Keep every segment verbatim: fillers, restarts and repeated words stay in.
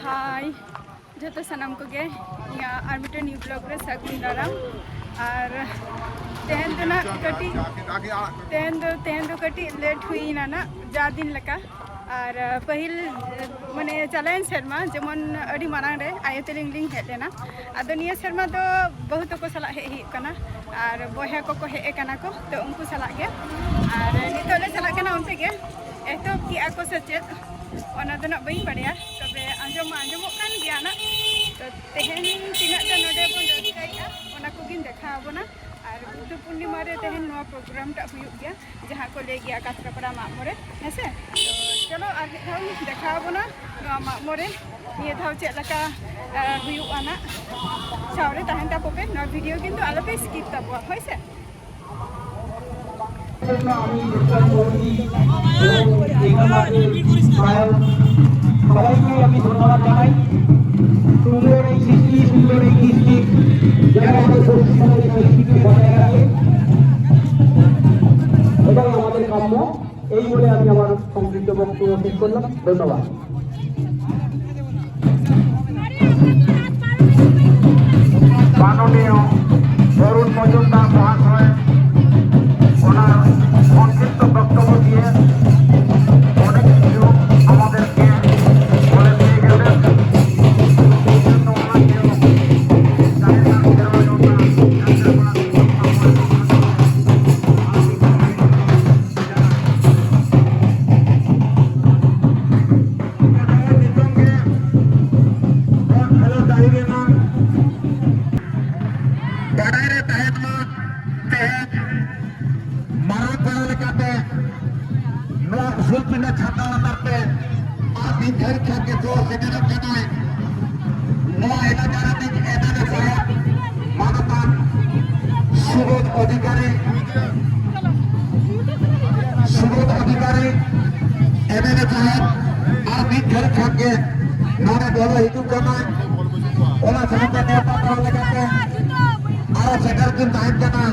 ᱦᱟᱭ ᱡᱚᱛᱚ ᱥᱟᱱᱟᱢ ᱠᱚᱜᱮ, ᱤᱧᱟᱹᱜ ᱟᱨ ᱢᱤᱫᱴᱮᱱ ᱱᱤᱭᱩ ᱵᱞᱚᱜ ᱨᱮ ᱥᱟᱹᱜᱩᱱ ᱫᱟᱨᱟᱢ᱾ ᱟᱨ ᱛᱮᱦᱮᱧ ᱫᱚ ᱱᱟᱜ ᱠᱟᱹᱴᱤᱡ, ᱛᱮᱦᱮᱧ ᱫᱚ, ᱛᱮᱦᱮᱧ ᱫᱚ ᱠᱟᱹᱴᱤᱡ ᱞᱮᱴ ᱦᱩᱭ ᱮᱱᱟ ᱱᱟᱜ ᱡᱟ ᱫᱤᱱ ᱞᱮᱠᱟ᱾ ᱟᱨ ᱯᱟᱹᱦᱤᱞ ᱢᱟᱱᱮ ᱪᱟᱞᱟᱣᱮᱱ ᱥᱮᱨᱢᱟ ᱡᱮᱢᱚᱱ ᱟᱹᱰᱤ ᱢᱟᱲᱟᱝ ᱨᱮ ᱟᱭᱳ ᱛᱟᱹᱞᱤᱧ ᱞᱤᱧ ᱦᱮᱡ ᱞᱮᱱᱟ, ᱟᱫᱚ ᱱᱤᱭᱟᱹ ᱥᱮᱨᱢᱟ ᱫᱚ ᱵᱟᱹᱦᱩ ᱛᱟᱠᱚ ᱥᱟᱞᱟᱜ ᱦᱮᱡ ᱦᱩᱭᱩᱜ ᱠᱟᱱᱟ᱾ ᱟᱨ ᱵᱚᱭᱦᱟ ᱠᱚᱠᱚ ᱦᱮᱡ ᱟᱠᱟᱱᱟ ᱠᱚ, ᱛᱚ ᱩᱱᱠᱩ ᱥᱟᱞᱟᱜ ᱜᱮ᱾ ᱟᱨ ᱱᱤᱛᱚᱜ ᱞᱮ ᱪᱟᱞᱟᱜ ᱠᱟᱱᱟ ᱚᱱᱛᱮ ᱜᱮ, ᱮᱛᱚᱦᱚᱵ ᱠᱮᱜᱼᱟ ᱠᱚ ᱥᱮ ᱪᱮᱫ, ᱚᱱᱟ ᱫᱚ ᱱᱟᱜ ᱵᱟᱹᱧ ᱵᱟᱲᱟᱭᱟ, ᱛᱚᱵᱮ ᱟᱸᱡᱚᱢ ᱢᱟ ᱟᱸᱡᱚᱢᱚᱜ ᱠᱟᱱ ᱜᱮᱭᱟ ᱱᱟᱜ᱾ ᱛᱚ ᱛᱮᱦᱮᱧ ᱛᱤᱱᱟᱹᱜ ᱴᱟ ᱱᱚᱰᱮ ᱵᱚᱱ ᱨᱟᱹᱥᱠᱟᱹᱭᱮᱜᱼᱟ, ᱚᱱᱟ ᱠᱚᱜᱮᱧ ᱫᱮᱠᱷᱟᱣ ᱟᱵᱚᱱᱟ᱾ ᱟᱨ ᱵᱩᱫᱽᱫᱷᱚ ᱯᱩᱨᱱᱤᱢᱟ ᱨᱮ ᱛᱮᱦᱮᱧ ᱱᱚᱣᱟ ᱯᱨᱳᱜᱨᱟᱢ ᱴᱟᱜ ᱦᱩᱭᱩᱜ ᱜᱮᱭᱟ, ᱡᱟᱦᱟᱸ ᱠᱚ ᱞᱟᱹᱭ ᱜᱮᱭᱟ ᱠᱟᱛᱨᱟᱯᱟᱲᱟ ᱢᱟᱜ ᱢᱚᱬᱮ, ᱦᱮᱸ ᱥᱮ? ᱛᱚ ᱪᱚᱞᱚ ᱟᱨ ᱢᱤᱫ ᱫᱷᱟᱣ ᱤᱧ ᱫᱮᱠᱷᱟᱣ ᱟᱵᱚᱱᱟ ᱱᱚᱣᱟ ᱢᱟᱜ ᱢᱚᱬᱮ ᱱᱤᱭᱟᱹ ᱫᱷᱟᱣ ᱪᱮᱫ ᱞᱮᱠᱟ, ᱟᱨ, ᱦᱩᱭᱩᱜᱼᱟ ᱱᱟᱜ᱾ ᱥᱟᱶᱨᱮ ᱛᱟᱦᱮᱱ ᱛᱟᱵᱚ ᱯᱮ, ᱱᱚᱣᱟ ᱵᱷᱤᱰᱤᱭᱳ ᱠᱤᱱᱛᱩ ᱟᱞᱚᱯᱮ ᱥᱠᱤᱯ ᱛᱟᱵᱚᱣᱟ, ᱦᱳᱭ ᱥᱮ? আমি ডক্টর মৌরি এবং এখানকার প্রায় সবাইকে আমি ধন্যবাদ জানাই। সুন্দর এই সৃষ্টি, সুন্দর এই কৃষ্টি, যেন আমাদের পশ্চিমবঙ্গের সংস্কৃতি বজায় রাখে এবং আমাদের কাম্য। এই বলে আমি আমার সংক্ষিপ্ত বক্তব্য শেষ করলাম। ধন্যবাদ। মাননীয় অরুণ মজুমদার মহাশয় ওনার সংক্ষিপ্ত বক্তব্য দিয়ে অনেক কিছু আমাদেরকে বলে দিয়ে গেলেন। ᱵᱟᱰᱟᱭ ᱨᱮ ᱛᱟᱦᱮᱱ ᱢᱟ, ᱛᱮᱦᱮᱧ ᱢᱟᱨᱟᱝ ᱯᱮᱲᱟ ᱞᱮᱠᱟᱛᱮ ᱱᱚᱣᱟ ᱩᱥᱩᱞ ᱯᱤᱸᱰᱟᱹ ᱪᱷᱟᱛᱟ ᱞᱟᱛᱟᱨ ᱛᱮ ᱟᱨ ᱢᱤᱫ ᱜᱷᱟᱹᱲᱤᱡ ᱠᱷᱟᱱ ᱜᱮᱠᱚ ᱥᱮᱴᱮᱨᱚᱜ ᱠᱟᱱᱟ᱾ ᱱᱚᱣᱟ ᱮᱞᱟᱠᱟ ᱨᱤᱱᱤᱡ ᱮᱢ ᱮᱞ ᱮ ᱥᱟᱦᱮᱵᱽ ᱢᱟᱱᱚᱛᱟᱱ Subodh Adhikari, Subodh Adhikari M L A ᱥᱟᱦᱮᱵᱽ ᱟᱨ ᱢᱤᱫ ᱜᱷᱟᱹᱲᱤᱡ ᱠᱷᱟᱱ ᱜᱮ ᱱᱚᱰᱮ ᱵᱚᱞᱚ ᱦᱤᱡᱩᱜ ᱠᱟᱱᱟᱭ᱾ ᱚᱱᱟ ᱥᱟᱶᱛᱮ ᱱᱮᱣᱛᱟ ᱯᱮᱲᱟ ᱞᱮᱠᱟᱛᱮ ᱟᱨᱚ ᱥᱮᱴᱮᱨ ᱠᱤᱱ ᱛᱟᱦᱮᱱ ᱠᱟᱱᱟ᱾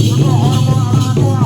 ᱡᱚᱛᱚ ᱦᱚᱲ ᱵᱚᱱ ᱟᱲᱟᱜ ᱠᱚᱣᱟ᱾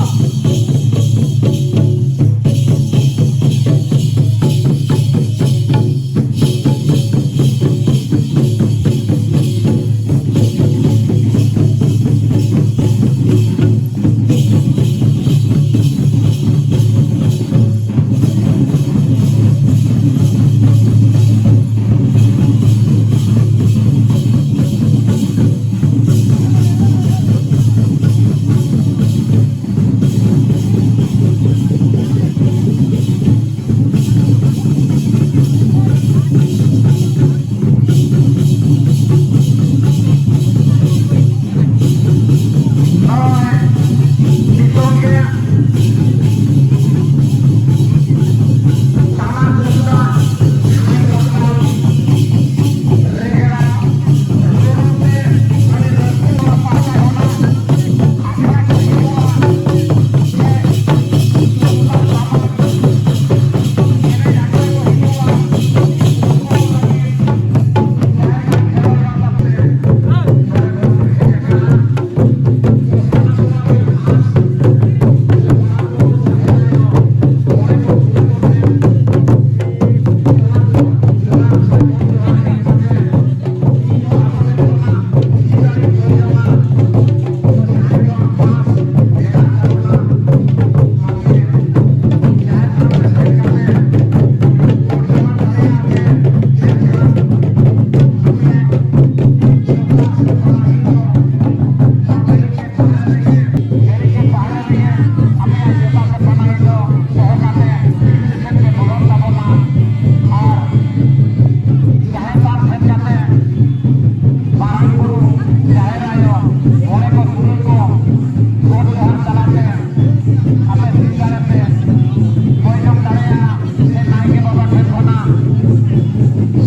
ᱥᱟᱱᱟᱭ ᱫᱚ ᱫᱚᱦᱚ ᱠᱟᱛᱮ ᱥᱤᱠᱷᱟᱹᱱ ᱜᱮ ᱵᱚᱞᱚᱱ ᱛᱟᱵᱚᱱᱟ᱾ ᱟᱨ ᱡᱟᱦᱮᱨ ᱛᱷᱟᱱ ᱥᱮᱱ ᱠᱟᱛᱮ ᱢᱟᱨᱟᱝ ᱵᱩᱨᱩ, ᱡᱟᱦᱮᱨ ᱟᱭᱳ, ᱢᱚᱬᱮ ᱠᱚ ᱛᱩᱨᱩᱭ ᱠᱚ ᱜᱚᱰ ᱡᱚᱦᱟᱨ ᱛᱟᱞᱟᱛᱮ ᱟᱯᱮ ᱥᱤᱧ ᱫᱟᱲᱮ ᱯᱮ ᱠᱚᱭ ᱡᱚᱝ ᱫᱟᱲᱮᱭᱟᱜᱼᱟ᱾ ᱥᱮ ᱱᱟᱭᱠᱮ ᱵᱟᱵᱟ ᱴᱷᱮᱱ ᱠᱷᱚᱱᱟᱜ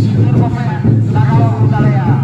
ᱥᱤᱸᱫᱩᱨ ᱠᱚᱯᱮ ᱞᱟᱜᱟᱣ ᱟᱹᱜᱩ ᱫᱟᱲᱮᱭᱟᱜᱼᱟ᱾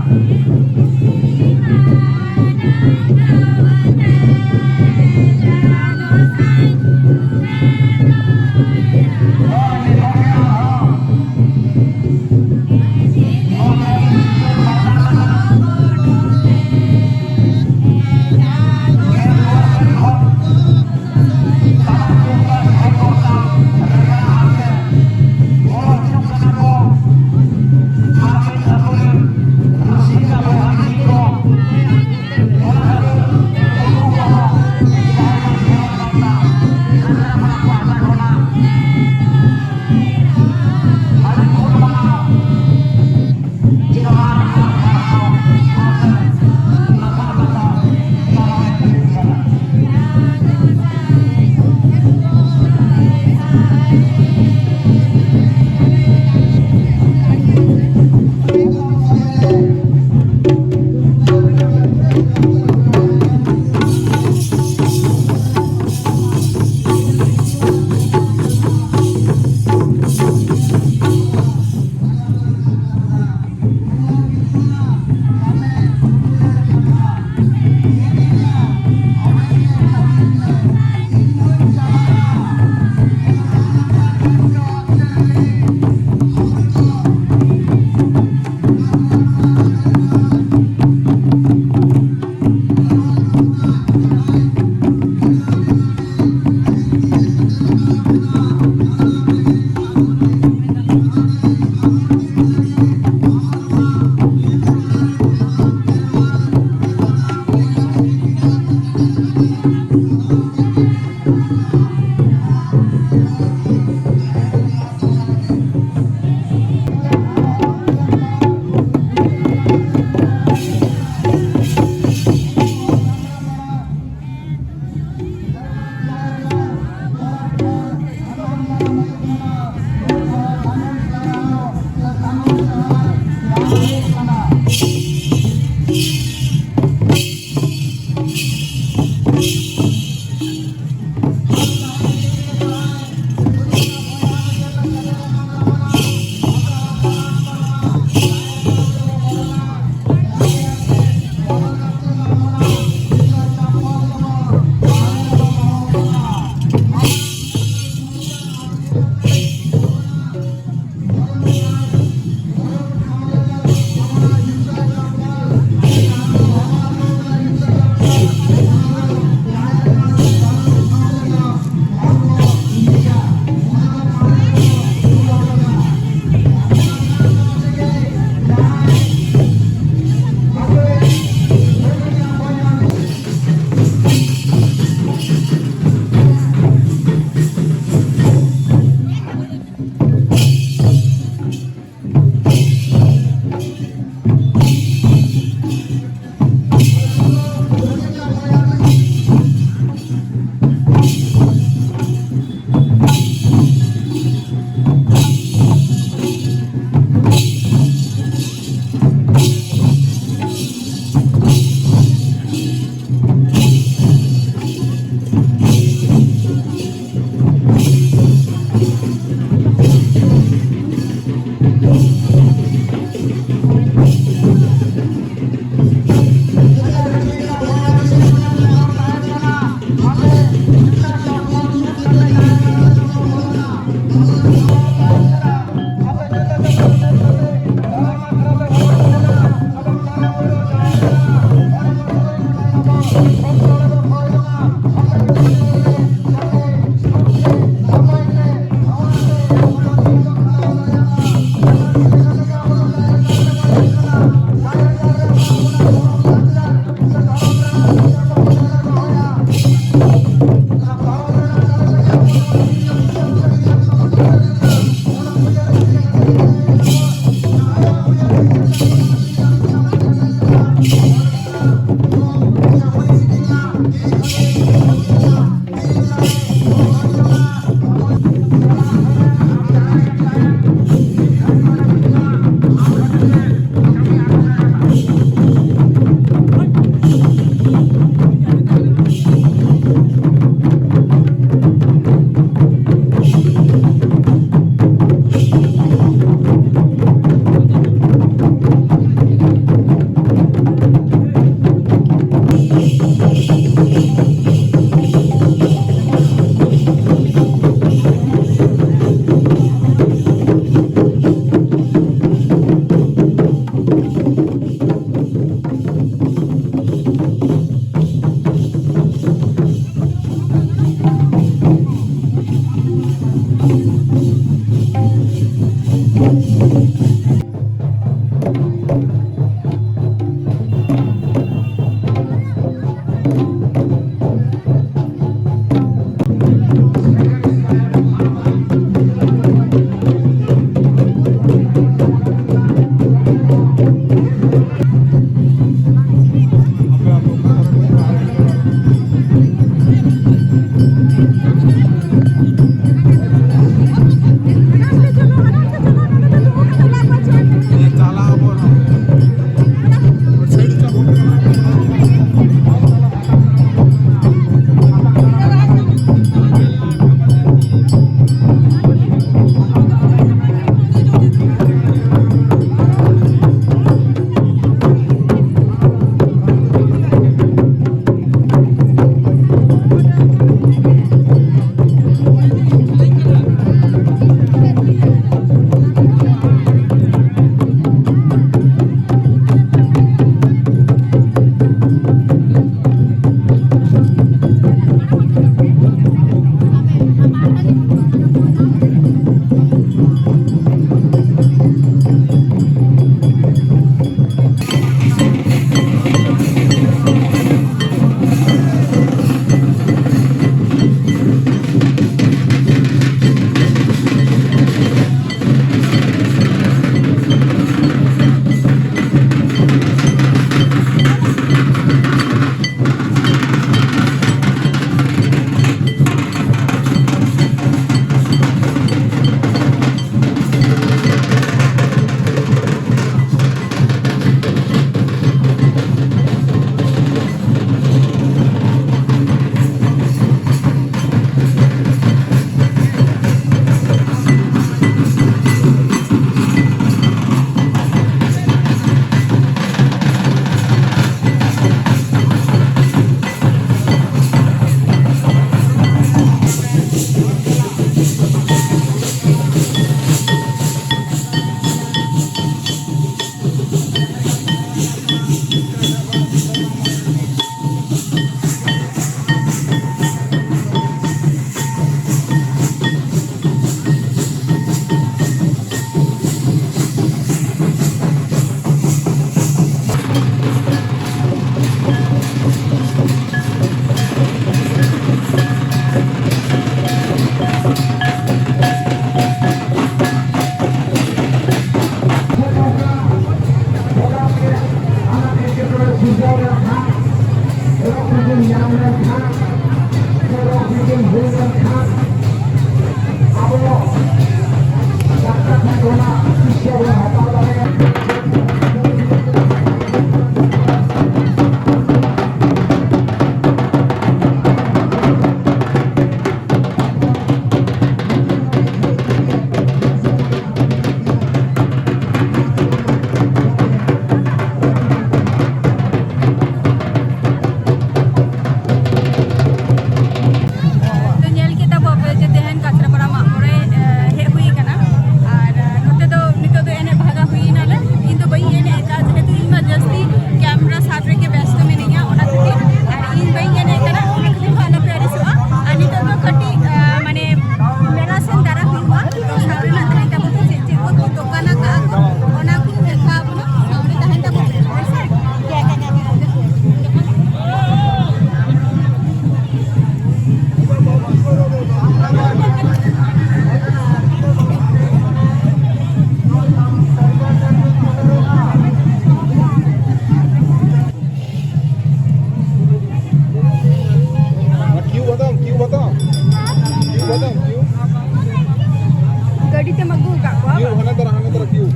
ᱟᱹᱜᱩ ᱟᱠᱟᱫ ᱠᱚᱣᱟ᱾ ᱠᱤᱭᱩ, ᱦᱟᱱᱮ ᱫᱟᱨᱟ, ᱦᱟᱱᱮ ᱫᱟᱨᱟ, ᱠᱤᱭᱩ᱾